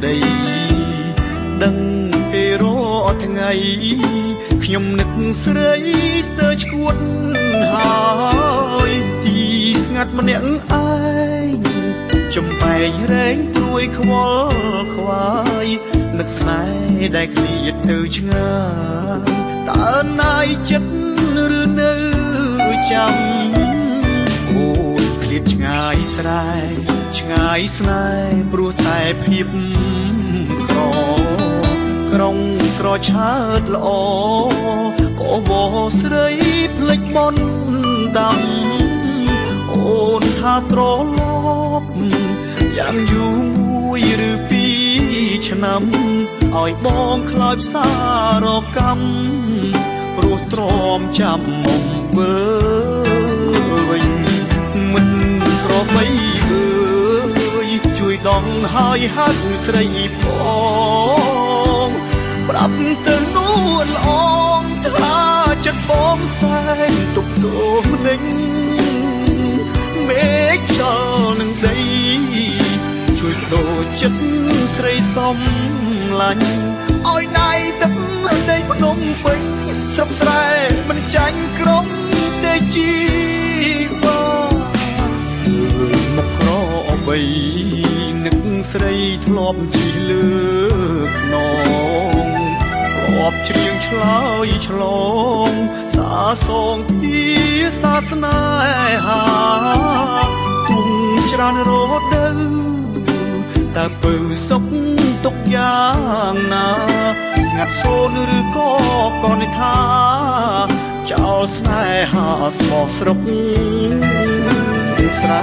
ដីដឹងទេរាល់ថ្ងៃខ្ញុំនឹកស្រីស្ទើរឈួតហើយទីស្ងាត់ម្នាក់ឯងចំបែងរែងព្រួយខ្វល់ខ្វាយនឹកស្នេហ៍ដែលឃ្លាតទៅឆ្ងាយតើណាយចិត្តឬនៅចាំអូនឃ្លាតឆ្ងាយស្រែឆ្ងាយស្នេហ៍ព្រោះតែភាពក្រក្រុងស្រឆើតល្អអូបស្រីភ្លេចបនដាំអូនថាត្រឡប់យ៉ាងយូរមួយឬពីរឆ្នាំឲ្យបងខ្លោចផ្សារកម្មព្រោះទ្រាំចាំមុំវិលវិញមិនក្របីអើយជួយដងហើយហៅស្រីផងប្រាប់ទៅនួនល្អងថាចិត្តបងសែនទុកទោសនឹងមេឃខ្យល់នឹងដីជួយបដូរចិត្តស្រីសំឡាញ់ឲ្យណៃទឹកដីភ្នំពេញស្រុកស្រែមិនចាញ់ក្រុងទេជីវ៉ាមកក្របីនឹកស្រីធ្លាប់ជិះលើខ្នងធ្លាប់ច្រៀងឆ្លើយឆ្លងសាសងពីសាសនាហាទុំច្រើនរដូវតើពៅសុខទុកយ៉ាងណាស្ងាត់សូន្យឬក៏កនិថាចោលស្នេហាស្មោះស្រុកស្រែ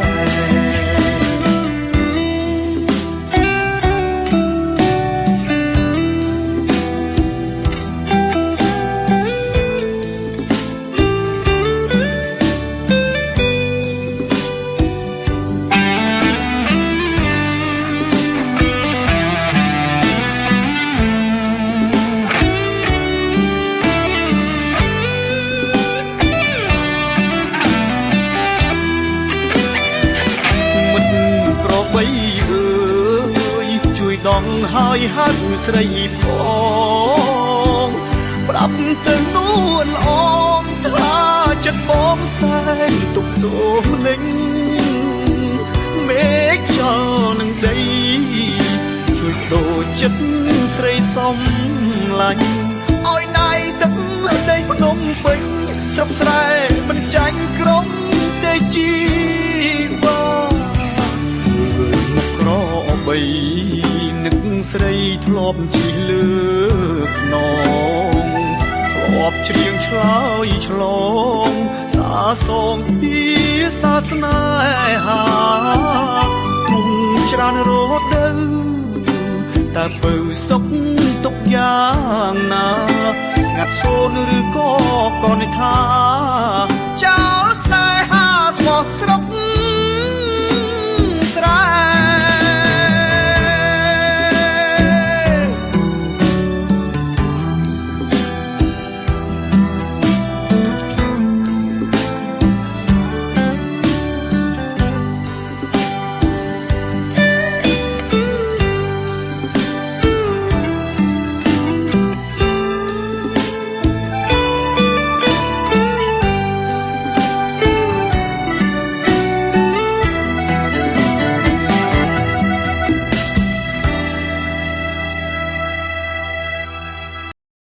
ជួយដងហើយហៅស្រីផងប្រាប់ទៅនួនល្អងថាចិត្តបងសែនទុកទោសនឹងមេឃខ្យល់នឹងដីជួយបដូរចិត្តស្រីសំឡាញ់ឲ្យណៃទឹកដីភ្នំពេញស្រុកស្រែមិនចាញ់ក្រុងទេជីវ៉ាមកក្របីនឹកស្រីធ្លាប់ជិះលើខ្នងធ្លាប់ច្រៀងឆ្លើយឆ្លងសាសងពីសាសនាហាទុំច្រើនរដូវតើពៅសុខទុកយ៉ាងណាស្ងាត់សូន្យឬក៏កនិថាចោ